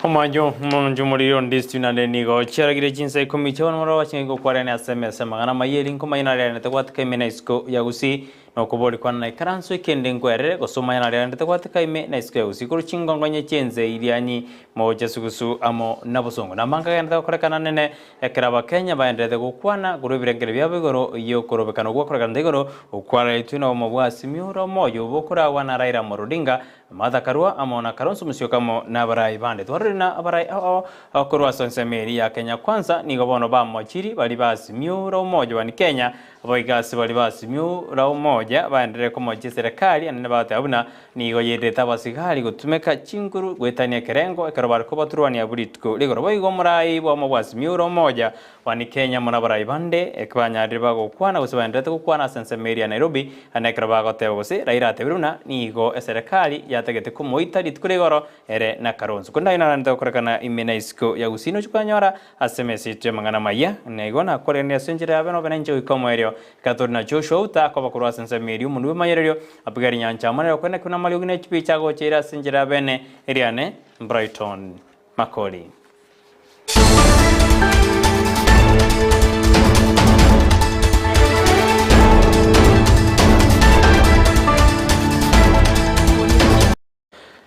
Omwancho omonto omoriri onde naende nigo chiaragire chinsa ikomi chia bono mororo chingaki gokwarania ase emesa amang'ana amaya eri nkomanya nariarente gwatika ime na isiko ya gusii na okobori kwane naikaranso ekende nkwerere gose omanye nariarente gwatika ime na isiko ya gusii korwa chingongonye chi'ense irianyi mogocha sugusu amo na bosongo na amange agenderete gokorekana nene ekero abakenya baenderete gokwana korwa ebirengererio biabo igoro y'okorobekana gwakorekanete igoro okwaraetwe na obomo bwa Azimio ore omoyo bokoragwa na Raila Amolo Odinga Martha Karua amo na Kalonzo Musyoka amo nabarai bande. Twarorire na abarai ao ao korwa ase ensemo eria ya Kenya Kwanza nigo bono bamochiri baria ba Azimio la Umoja One Kenya boigo ase baria ba Azimio la Umoja baenderere komochia eserekari anene bagoteba buna nigo yererete abasigari gotumeka chinguru goetania ekerengo ekero bare kobaturwania abwo rituko rigoro. Boigo omorai bwamo bwa Azimio la Umoja One Kenya amo nabarai bande ekebanyarire bagokwana gose baendererete gokwana ase ensemo eria ya Nairobi Naende ekero bagoteba gose Raila atebire buna nigo eserekari yatagete komoita rituko ria igoro ere na Kalonzo. Korende ayio naranete gokorekana ime na isiko ya Gusii nochia kwanyora ase emesa yaito y'amang'ana amaya. Na igo nakorenire ase enchera yabe nobe nainche goika omoerio. Ekero tore na Joshua Outa akoba korwa ase ensemo eria omonwa bw'emayererio, Abigaili Nyancha amo nere okoenekwa namariogi ne chibicha agocha ere ase enchera yabene eriane Brighton Makori.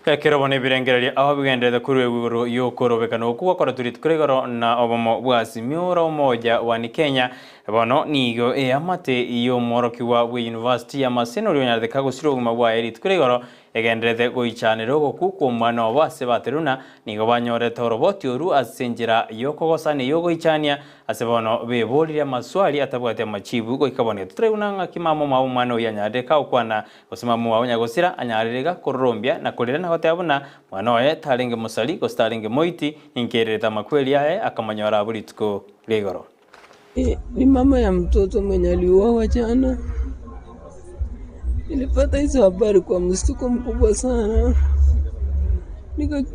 Ekero bono ebirengererio ao bigenderete korwa igoro y'okorobekana okwo gwakoretwe rituko rigoro na obomo bwa Azimio la Umoja One Kenya, bono nigo eamate y'omworokigwa bw'eyunivasiti ya Maseno oria onyarete kagosira obogima bwaye rituko rigoro Egenderete goichanera ogokwa kw'omwana obo ase Bateruna, nigo banyorete oroboti oru ase enchera y'okogosa na ey'ogoichania, ase bono beboririe amaswali atabwati amachibu goika bono. Totaraiguna ng'aki mama omwabo omwana oyio anyarire kagokwana, gose mama omwabo nyagosira anyarire iga kororombia na korera na goteba buna mwana oye tarenge mosari gose tarenge moiti, ninki ererete amakweri aye akamonyora abwo rituko ria igoro. Ni mama ya mtoto mwenye aliuawa jana. Nilipata hizo habari kwa mshtuko mkubwa sana.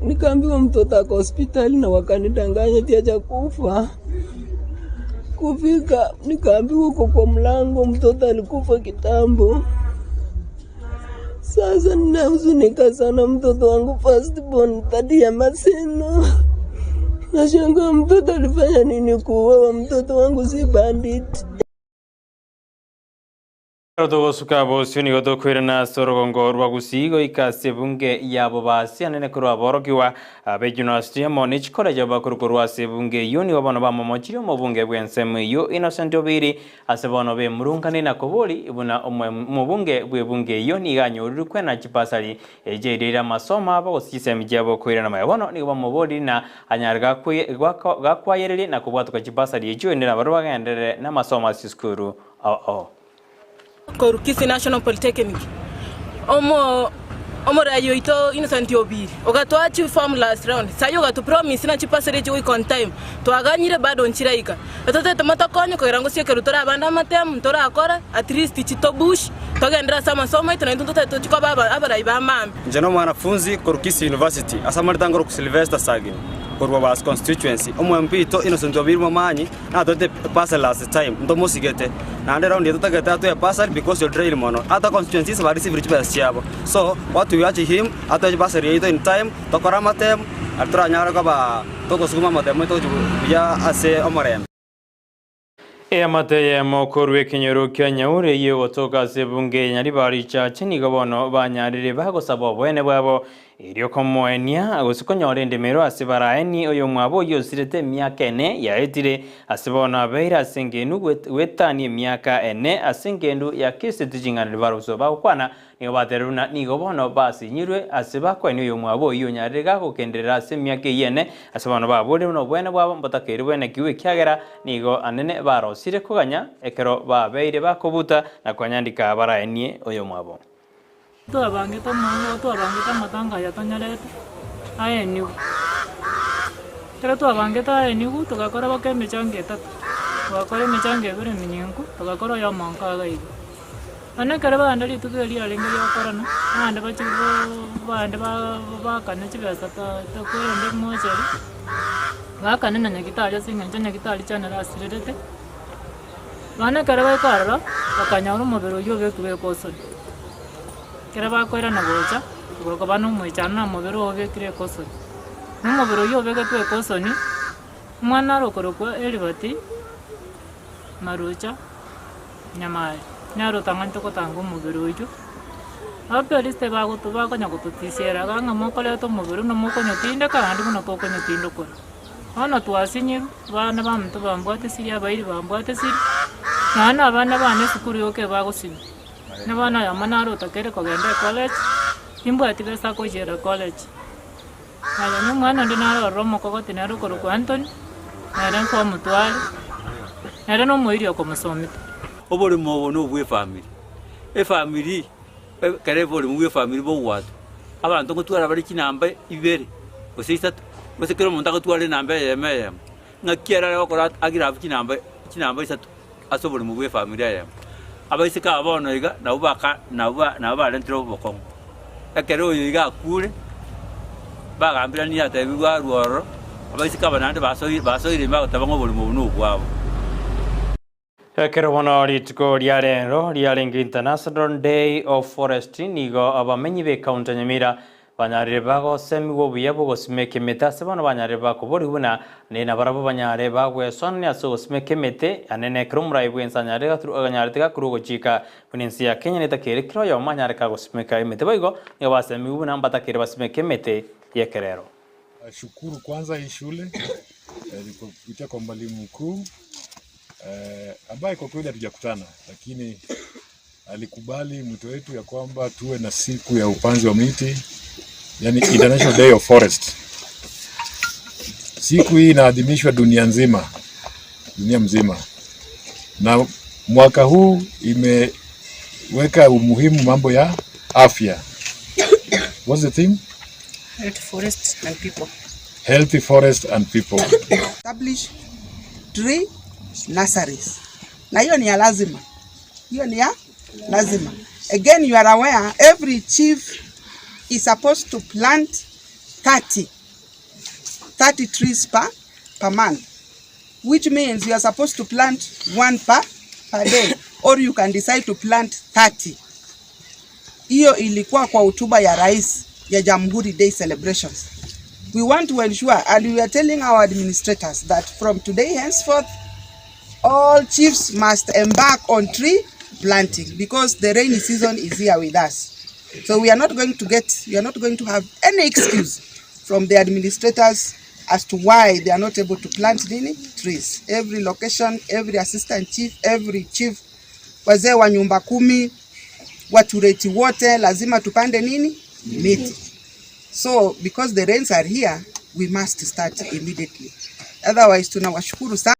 Nikaambiwa mtoto ako hospitali na wakanidanganya eti hajakufa. Kufika nikaambiwa uko kwa mlango, mtoto alikufa kitambo. Sasa ninahuzunika sana, mtoto wangu first born Thaddeus Maseno. Nashangaa mtoto alifanya nini kuuawa? Mtoto wangu si bandit. Ekero togosuka bosio nigo tokoirana ase orogongo rwa Gusii goika ase ebunge y'abobasi anene korwa aborokigwa Ab'Ejunasiti amo ne chikoreji abakoro korwa ase ebunge eyio nigo bono bamomochirie omobunge bw'ensemo eyio Innocent Obiri Ase bono bemurungane na kobori buna omobunge bw'ebunge eyio nigo anyorirwe kwena chibasari echi eirire amasomo abo gose chisemi chiabo koirana maya. Bono nigo bamoboriri na anyare gakwayereria na kobwatoka chibasari echio erinde nabarabwo bagenderere namasomo ase chisukuru ao ao. Korwa Kisii National Polytechnic, omo omorai oito Innocent Obiri ogatoa chiform last round, sayi ogatu promise ng'a chibasari echi goika on time, twaganyire bado nchiraika. Etotete motokonye kogera ngosiekerwe tore abande amatemu ntorakora at least chitobush togenderere ase amasomo aito naintwe ntotari tochia koba aba abarai ba mambia. Inche nomwanafunzi korwa Kisii University ase amarita nkorokwa Sylvester Sagini korwa Obaasi Constituency. Omo MP oito Innocent Obiri Momanyi natoete eparcel last time ntomosigete naende round eye totagete atoe eparcel because odrain mono ata constituencies ba receivire chibesa chiabo so what we urge him atoe eparcel yaito in time tokore amatemu Aria toranyare koba togosuguma amatemo aito gochia buya ase omorembe. Eamate eyemo korwa ekenyoro kia Nyaure eyio egotoka ase ebunge ya Nyaribari Church nigo bono banyarire bagosaba oboene bwabo erio komoenia gose konyora endemero ase baraenie oyomwabo oyio osirete emiaka ene yaetire ase bono abeire ase engendu goetania emiaka ene ase engendu ya Kristo ching'ana ribaruso bagokwana Nigo batebirie buna nigo bono basinyirwe ase bakoenia oyomwabo oyio onyarire gagokenderera ase emiaka eyio ene, ase bono baborire buna oboene bwabo mbotakeire bwenekigwe, ekiagera nigo anene barosire koganya ekero babeire bakobuta na konyandika baraenie oyomwabo. Twabangete omoyo oo, twabangete amatanga aya tonyorete aenigwe. Ekero twabangete aenigwe, togakora baka emechango etato, togakora emechango ebere emenyenku, togakora oyomo nka iga iga. Bono ekero bagenda rituko erio riarenge riokorana, abande bachia bande baakane chibesa tokorende mochari, baakane na nyagetari ase eng'encho nyagetari chiane rasirerete, bono ekero baika ororo, bakanyora omobere oywo obekirwe ekosoni. Ekero bakoirana gocha, gokoba na omoichano na omobere oo obekire ekosoni. Na omobere oyio obegetwe ekosoni, omwana are okorokwa Elibati Marucha Nyamari, nere otang'anete gotanga omobere oyio. Abaperisite bagoto bakonya gototisiera iga ng'a mokoreta omobere buna mokonyotindeka naende buna tokonyotindokora. Bono twasinyirwe, abana baminto bambwatisirie, abairi bambwatisirie, nonya na abana bane esukuru yoka ebagosinywa. Na bono oyomo nare otakeire kogenda ecollege, timbwati besa akochiera college. Aye na omwana onde nare ororo omokogoti nere okorokwa Anthony, nere nkomotware, nere nomoiri okomosomete. Oboremo obo nobw'efamiri. Efamiri, ekero oboremo bw'efamiri bogwatwa, abanto ngotwara bare chinamba ibere, gose isato, gose kera omonto agotwara enamba eyemo eyemo. Ng'aki ere are gokora agirabu chinamba chinamba isato ase oboremo bw'efamiri eyemo. Abaiseke aba bono iga nabwo baka nabwo nabwo barentire obokong'u. Ekero oyo iga akure, bagambiranie atebigwe arwe ororo, abaiseke aba naende basoire basoire ime bagoteba ng'a oboremo obo nobwabo. Ekero bono rituko ria rero riarenge International Day of Forestry nigo abamenyi b'ecounty ya Nyamira banyarire bagosemigwa obuya bw'ogosimeka emete ase bono banyarire bakoborigwa buna naende nabarabwo banyare bagwesoanania ase ogosimeka emete anene ekero omorai bw'ense anyarire anyarete gakorwa ogochika buna ense ya Kenya netakeire kera oyomo anyare kagosimeka emete boigo nigo basemigwe buna mbatakeire basimeke emete y'ekerero. Shukuru kwanza hii shule kupitia kwa mwalimu mkuu ambaye kwa kweli hatujakutana, lakini alikubali mwito wetu ya kwamba tuwe na siku ya upanzi wa miti, yani International Day of Forest. Siku hii inaadhimishwa dunia nzima, dunia mzima, na mwaka huu imeweka umuhimu mambo ya afya. What's the theme? Healthy forest and people. Healthy forest and people. Establish tree nurseries. Na hiyo ni ya lazima. Hiyo ni ya lazima. Again, you are aware every chief is supposed to plant 30, 30 trees per, per month, which means you are supposed to plant one per, per day or you can decide to plant 30. Hiyo ilikuwa kwa hotuba ya rais ya Jamhuri Day celebrations. We want to ensure and we are telling our administrators that from today henceforth all chiefs must embark on tree planting because the rainy season is here with us. So we are not going to get, we are not going to have any excuse from the administrators as to why they are not able to plant nini trees. Every location, every assistant chief, every chief, wazee wa nyumba kumi, watureti wote lazima tupande nini miti. So because the rains are here, we must start immediately. Otherwise tunawashukuru sana.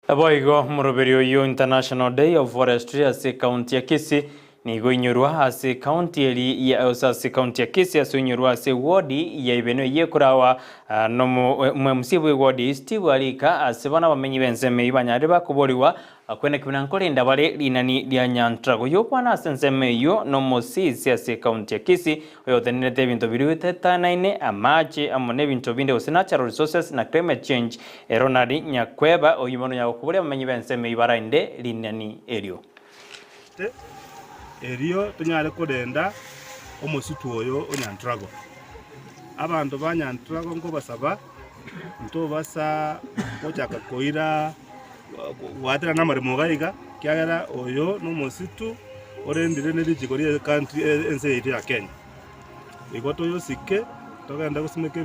Naboigo omoroberi oyio International Day of Forestry ase ekaunti ya Kisii nigo oinyorwa ase ekaunti eri ya ase ase ekaunti ya Kisii ase oinyorwa ase ewodi ya Ibeno eyio ekorawa nomo MC bwe ewodi eyio Steve Arika ase bono abamenyi b'ensemo eyio banyarire bakoborigwa Akwene buna nkorenda bare rinani ria nyantrago y'okwana ase ensemo eyio nomosisi ase ekaunti ya Kisii oyotenenerete ebinto biria bitetanaine amache amo nebinto binde gose natural resources na climate change Ronald Nyakweba oyio bono onyagokoboria abamenyi b'ensemo eyio baraende rinani erio. Erio tonyare korenda omositu oyo o Nyantrago. Abanto ba Nyantrago nkobasaba ntobasa gochaka koira Goaterana namaremo iga iga, ekiagera oyo nomositu orendire ne richiko rie country ense yaito ya Kenya. Igo toyosike togende gosimeka.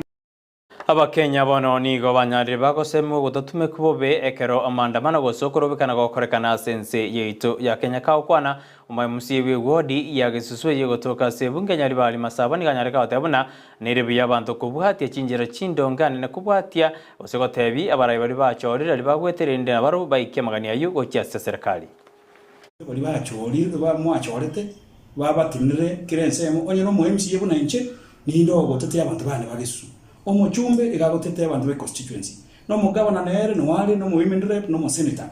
Abakenya bono nigo banyarire bagosemigwa gotatumekwa bobe ekero amaandamano gose okorobekana gokorekana ase ense yaito ya Kenya. Kagokwana Omoemusia bw'ewodi ya gesusu eye egotoka ase ebunge Nyaribari Masaba nigo anyare goteba buna nere buya abanto kobwatia chinchera chindonge ande na kobwatia gose gotebia abarai baria bachorire aria bagwete erinde nabarabwo baikie amagani ayio gochia ase eserekari. Baria bachorire mwachorete babatenenere kera ensemo, onye nomo MCA buna inche, ninde ogotetea abanto bane ba Gesusu. Omochumbe iga agotetea abanto ba econstituency, na omogavana nere noyo are, na omowomen rep, na omosenator.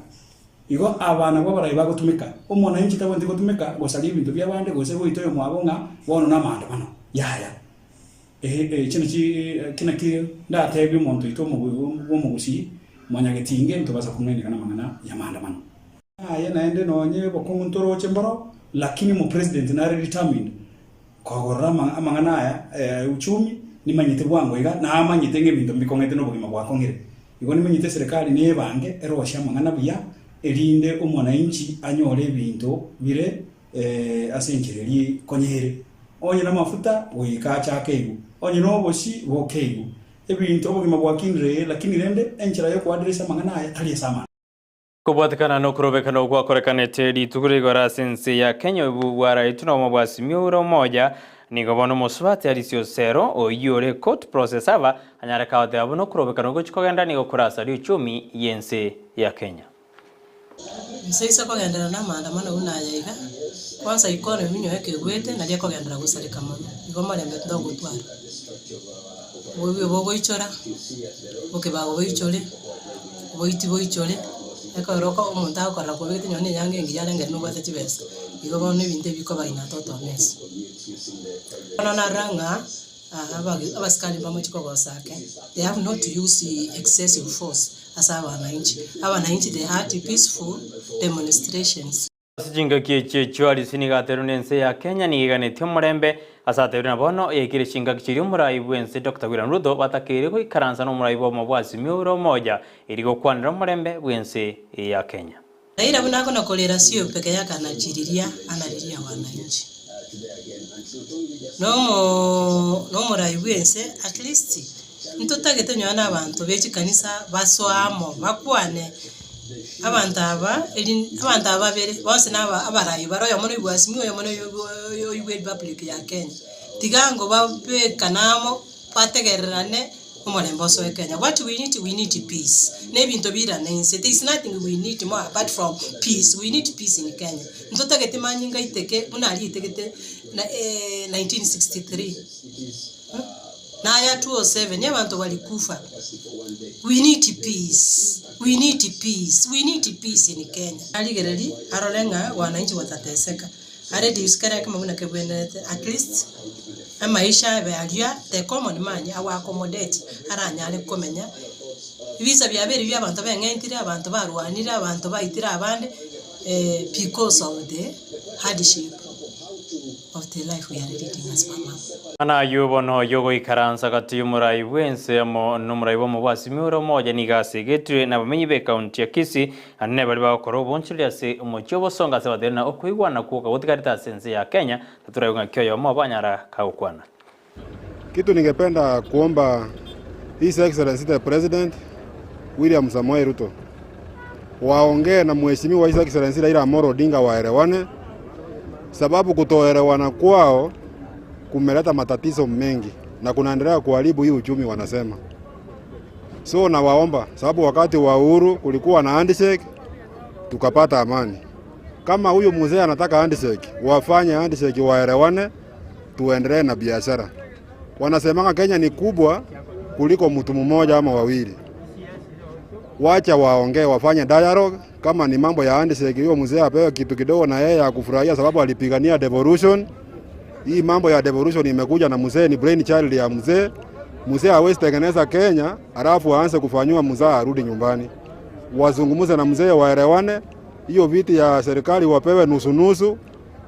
Igo aba nabwo abarai bagotumeka. Omwananchi tabwenereti gotumeka gosaria ebinto bi'abande gose goita oyomwabo ng'a bono namaandamano. Yaya. Echi nachi eki naki ndatebie omonto oito bw'omogusii, mwanyagetinge ntobasa kong'aineka namang'ana y'amaandamano. Aye naende nonye bokong'u ntoroche mboro, lakini omopresident nare determined kogorora amang'ana aya ya uchumi. Nimanyete bwango iga, namanyete ng'a ebinto mbikong'ete na obogima bwakong'ire. Igo nimanyete eserekari nebange erosie amang'ana buya, erinde omwananchi anyore ebinto bire ase enchera eria konya ere. Onye namafuta, goika achake aigwe, onye nobosie, boke aigwe. Ebinto obogima bwakindire ee, lakini rende enchera yokoaddress amang'ana aya tari ase amang'ana. Kobwatekana nokorobekana okwakorekanete rituko rigoro ase ense ya Kenya obo bwaraetwe na obomo bwa Simiyu ore omoja, nigo bono omosubati Alice Osero oyio ore court process aba anyare kagoteba buna okorobekana ogochia kogenda nigo korasarie uchumi y'ense ya Kenya. Inse ise kogenderera namaandamano buna aya iga, kwansa economy minyoe ekegwete nario ekogenderera gosareka mono, igo omorembe titogotwara. Oboibi obo bogoichora, obokebago boichore, oboiti boichore, ekero oko omonto agokorora kobegete nonye na eyanga engiya arengere nobwate chibesa, igo bono ebinto ebi bikoba in a total mess. Bono narora ng'a abage abasikari mbamochi kogosa ake, they have not to use excessive force ase abananchi, abananchi they had peaceful demonstrations. Ase chingaki echi echio Arisi nigo ateirwe nense ya Kenya nigo eganetie omorembe ase ateirwe na bono yaikire chingaki chiria omorai bwense Doctor William Ruto batakeire goikaransa nomorai bwomo bwa Azimio ore omoja erio gokwanera omorembe bwense ya Kenya. Raila buna akona korera sio peke yake anachiriria anariria wananchi. Nomo nomorai bwense at least ntotagete nyowe na abanto be chikanisa basoe amo bakwane abanto aba eri abanto aba babere bonsi na aba abarai bare oyomo noigwe Azimio oyomo noigwe oigwe Republic ya Kenya. Tiga ngo babekane amo bategererane omorembe osoe Kenya. What we need, we need peace. Na ebinto birane inse. There is nothing we need more apart from peace. We need peace in Kenya. Ntotagete manyinga aiteke buna aria aitegete na 1963. Naya 207 abanto balikufa. We need peace. We need peace. We need peace in Kenya. Arigereria arore ng'a wananchi watateseka. Areduce kera ekemo buna kebwenerete at least amaisha abe aria the common man ago accommodate aranyare komenya. Ebisa biabeire bia abanto beng'entire, abanto barwanire, abanto baitire abande because of the hardship of the life we are leading as bamama. Mana ayio bono oyio ogoikaransa gati y'omorai bw'ense amo nomorai bw'omobwasimi ore omoja nigo asegetwe nabamenyi b'ekaunti ya Kisii Naende nebaria bagokora obonchoreri ase omochie obosongo ase abateria na okoigwana kwoka gotigarete ase ense ya Kenya, tatoraigwe ng'aki oyomo obo anyara kagokwana. Kitu ningependa kuomba His Excellency the President William Samoei Ruto waongee na Mheshimiwa His Excellency Raila Amolo Odinga waelewane, sababu kutoelewana kwao kumeleta matatizo mengi na kunaendelea kuharibu hii uchumi wanasema. So nawaomba, sababu wakati wa uhuru kulikuwa na handshake tukapata amani. Kama huyu mzee anataka handshake, wafanye handshake, waelewane, tuendelee na biashara. Wanasemanga Kenya ni kubwa kuliko mtu mmoja ama wawili. Wacha waongee, wafanye dialogue. Kama ni mambo ya handshake, hiyo mzee apewe kitu kidogo na yeye ya kufurahia, sababu alipigania devolution. Hii mambo ya devolution imekuja na mzee, ni brain child ya mzee. Mzee hawezi tengeneza Kenya alafu aanze kufanyiwa mzaa arudi nyumbani. Wazungumze na mzee waelewane, hiyo viti ya serikali wapewe nusu nusu,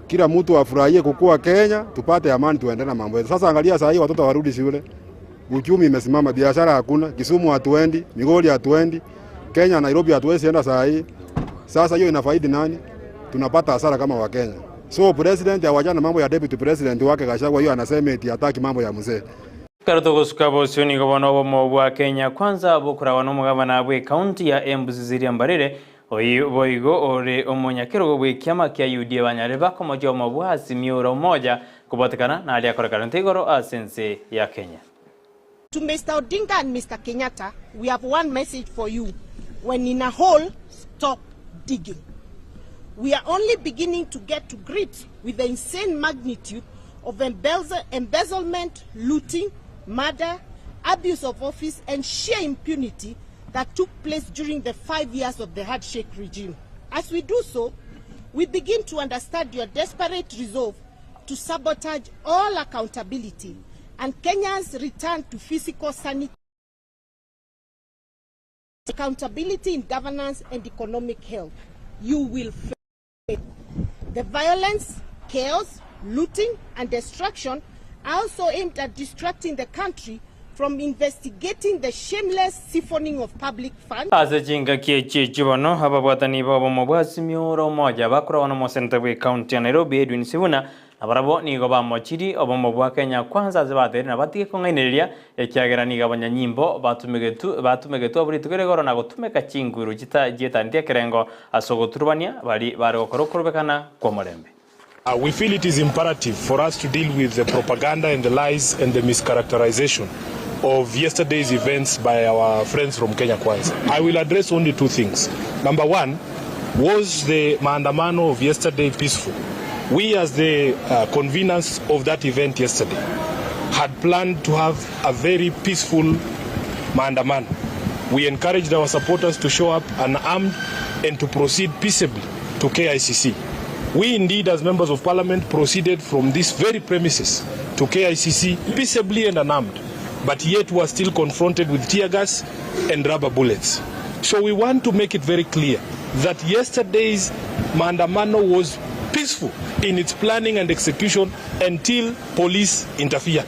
kila mtu afurahie kukua Kenya, tupate amani, tuendelee na mambo yetu. Sasa angalia saa hii watoto warudi shule, uchumi imesimama, biashara hakuna, Kisumu hatuendi, Migori hatuendi, Kenya Nairobi hatuwezi enda saa hii. Sasa hiyo inafaidi nani? Tunapata hasara kama Wakenya. So president awachane mambo ya deputy president wake Gachagua, hiyo anasema eti hataki mambo ya mzee. Ekero togosuka bosio nigo bono obomo bwa Kenya Kwanza bokoragwa nomogabana bw'ecounty ya Embu Cecilia Mbarire, oyio boigo ore omonyakerogo bw'ekiama kia UDA banyarire bakomochia obomo bwa Azimio la Umoja kobwatekana naria akorekanete igoro ase ense ya Kenya. To Mister Odinga and Mister Kenyatta, we have one message for you, when in a hole, stop digging. We are only beginning to get to grips with the insane magnitude of embezzlement, looting, murder, abuse of office and sheer impunity that took place during the 5 years of the handshake regime. As we do so, we begin to understand your desperate resolve to sabotage all accountability and Kenya's return to physical sanity, accountability in governance and economic health. You will fail. The violence, chaos, looting and destruction are also aimed at distracting the country from investigating the shameless siphoning of public funds. Ase chingaki echi echio bono, ababwatani b'obomo bwa Azimio la Umoja bakoragwa nomoseneta bw'ecounty ya Nairobi Edwin Sifuna nabarabwo nigo bamochirie obomo bwa Kenya Kwanza ase bateire na batige kong'ainereria ekiagera nigo abanyanyimbo batumegetwe batumegetwe abwo rituko rigoro na gotumeka chinguru chita chietanitie ekerengo ase ogoturubania baria bare gokora okorobekana kw'omorembe. We feel it is imperative for us to deal with the propaganda and the lies and the mischaracterization of yesterday's events by our friends from Kenya Kwanza. I will address only two things. Number one, was the maandamano of yesterday peaceful? We as the uh, conveners of that event yesterday had planned to have a very peaceful maandamano. We encouraged our supporters to show up unarmed and to proceed peaceably to KICC. We indeed, as members of parliament, proceeded from this very premises to KICC peaceably and unarmed, but yet were still confronted with tear gas and rubber bullets. So we want to make it very clear that yesterday's maandamano was peaceful in its planning and execution until police interfered.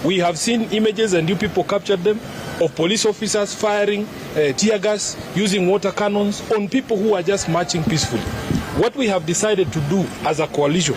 We have seen images, and you people captured them, of police officers firing uh, tear gas, using water cannons on people who are just marching peacefully. What we have decided to do as a coalition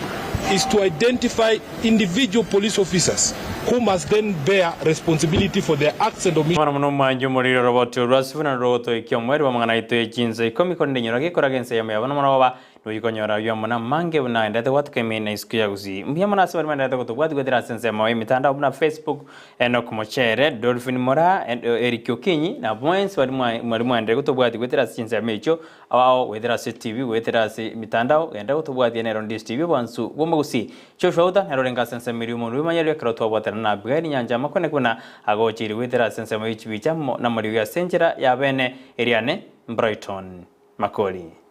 is to identify individual police officers who must then bear responsibility for their acts and omissions. Bono mono omwancho omoriri oroboti orwa Sifuna rogotoikia omweri bw'amang'ana aito ye chinsa ikomi korende inyora gekoraga ense eyemo yabo nomorogoba Noikonyora ayio amo namange buna aendete gwatuka ime na isiko ya Gusii. Mbuya mono ase baria baenderete gotobwatia goetera ase ensemo y'emitandao buna Facebook, Enock Mochere, Dolphin Moraa, Eric Okinyi, na bonsi baria mwa mwaenderete gotobwatia goetera ase chinsemo echio ao ao goetera ase TV, goetera ase emitandao, genda gotobwatia nero Ndisi TV obwansu bw'omogusii. Joshua Uta nere orenge ase ensemo eria omonwe bw'emanyereri ekero twabwaterana na Abigaili nyancha amakwane buna agocheire goetera ase ensemo ye chibicha amo namarigo ase enchera ya bene eriane Brighton Makori.